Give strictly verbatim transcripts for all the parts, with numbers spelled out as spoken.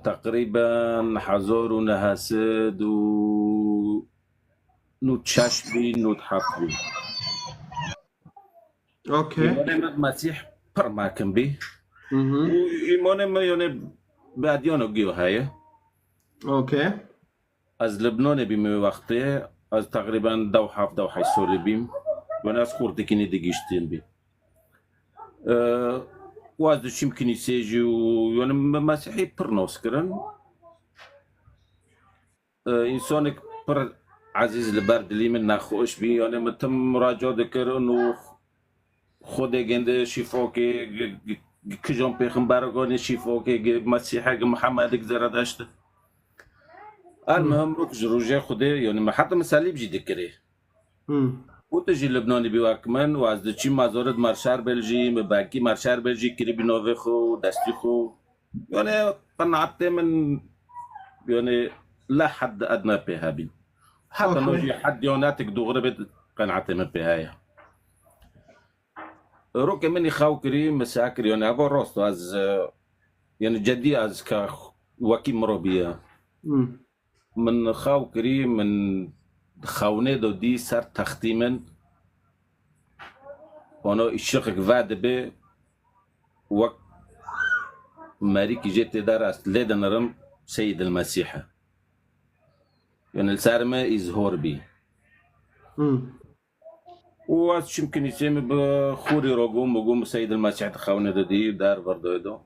Teqrîben hezar û neh sed û nod şeş bî, nod heft bî. Okey. Îmanê min bi Mesîh pir mekin bî. Mhm. Û îmanê min, yanî, bi ediyana giya heye. Okey. Ez Libnanê bîm wê wextê. Ez teqrîben dew heft, dew heşt solî bîm. Yanî ez xortikînî digihîştîm bî. Ee, û ez diçîm kinîsê jî û, yanî, me-, Mesîhî pir nas kirin. Ee, însanek pir ezîz li ber dilî min nexweş bî. Yanî min tim muraca dikirin û Xwedê gende şîfokê, gi-, gi-, gi-, kijan pêxember ganê şîfokê, gi Mesîhe, gi Muhammed, gi Zeredeşt. El muhim rok ji rojê Xwedê, yanî me heta min selîb jî dikirê. Hmm. Û tu jî Libnanî bî wek min, û ez diçîm mezaret Marşar Bel jî, min belkî Marşar Bel jî kirî bî navê xwe û destî xwe. Yanî qenaetê min, yanî, la hed edna pê hebîn. Heta Okey. no jî hed ya netik doğru bê, qenaetê min pê heye. Rokê min î xew kirî, min seh kirî, yanî eva rast, ez, e, yanî cedî ez ka wekî mirov bîye. Hmm. Min xew kirî, min xewnê do dî ser textî min. Ono îşiqek ve dibe wek merîkî jê tê der ez lê dinirim Seyîd el Mesîh e. Yanî li ser me îzhor bî. Hmm. Û ez çim kinîsê min bi xûrî ro gom, min gom Seyîd el Mesîh di xewnê de dî, der vir doyê do.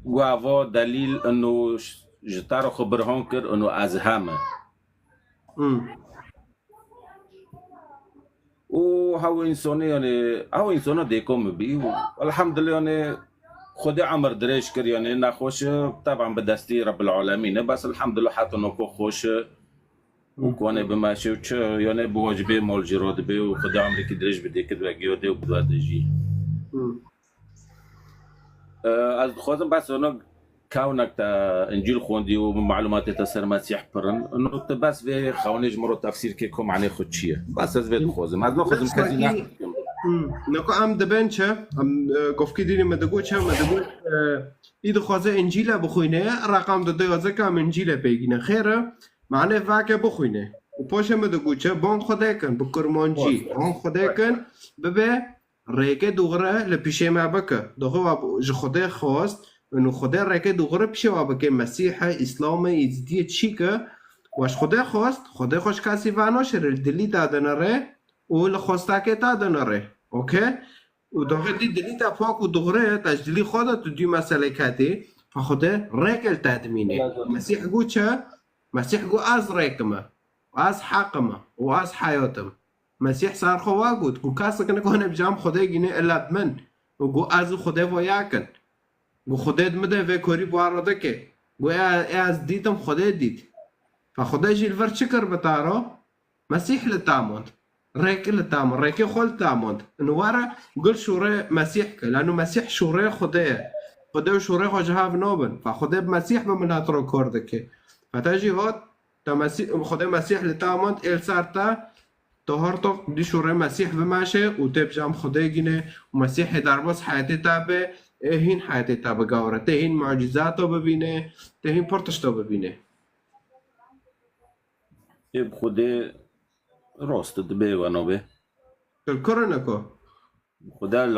Gu eva delîl ino ji te re xwe birhan kir, ino ez heme. Hmm. Û hew însonê, yanî, hew însona dêko min bî û elhamdulillah, yanî, Xwedê emir dirêj kir, yanî, nexweş e, teban bi destî Rebbil Alemîn e, bes elhamdulillah heta noko xweş e. Û konê bimeşe û çi, yanî, bi wacibê mol jî ro dibe û Xwedê emrêkî dirêj bidê kir ve giyo dê û bi destê jî. Hmm. Ee, ez dixwazim bes ona kawnek te Încîl xwendî û malumatê te ser Mesîh pirin. Ino te bes vê xewnê ji min ro tefsîr ke ku manê xwe çi ye. Bes ez vê dixwazim. Ez naxwazim kesî ne. Hmm. Nako em dibên çi? Em, e, govkî dînî me digot çi? Me digot, e, î dixwaze Încîle bixwîne, reqam dide yazika em Încîle pêgîne. Xêr e, manê vake bixwîne. Û poşe me digot çi? Bon Xwedê kin, bi kurmancî. Bon Xwedê kin, bibe rêke dûgre li pîşê me bike. Doxê wa ji Xwedê xwest, û Xwedê rêke dûgre pîşê wa bike. Mesîh e, Îslam e, Êzidî ye, çîk e. Wa ji Xwedê xwest, Xwedê xwe ji kesî vanoşêre, li dilî te dinere û li xwestakê te dinere. Okey? Û doxê dî dilî te pak û dûgre ye, te ji dilî xwe de tu dî meselê ketî, fa Xwedê rêke li te dimîne. Mesîh got çi? Mesîh got ez rêk im e, ez heq im e û ez heyat im. Mesîh ser xwe wa got, got, kesek nikane bi cem Xwedê gîne illa bi min. Û got, ez û Xwedê vo yek in. Got, Xwedê di min de vê korî bi wan re dike. Got, ê, ê ez dîtim, Xwedê dît. Fa Xwedê jî li vir çi kir bi te re? Mesîh li te mond. Rêk li te mond. Rêkê xwe li te mond. Û were gul şûrê Mesîh kir. Lano Mesîh şûrê Xwedê ye. Xwedê û şûrê xwe ji hev nabin. Fa Xwedê bi Mesîh bi milet re kor dike. Fa te jî hat, Te Mesîh, Xwedê Mesîh li te mand, ê li ser te, te her tok dî şûrê Mesîh bimeşe û tê bi cem Xwedê gîne û Mesîhê derbas heyetê te be, ê hîn heyetê te bigawre, tê hîn mucîzata bibîne, tê hîn pir tişta bibîne. Ê bi Xwedê rast dibe wano be. Tu li kur e niko? Xwedê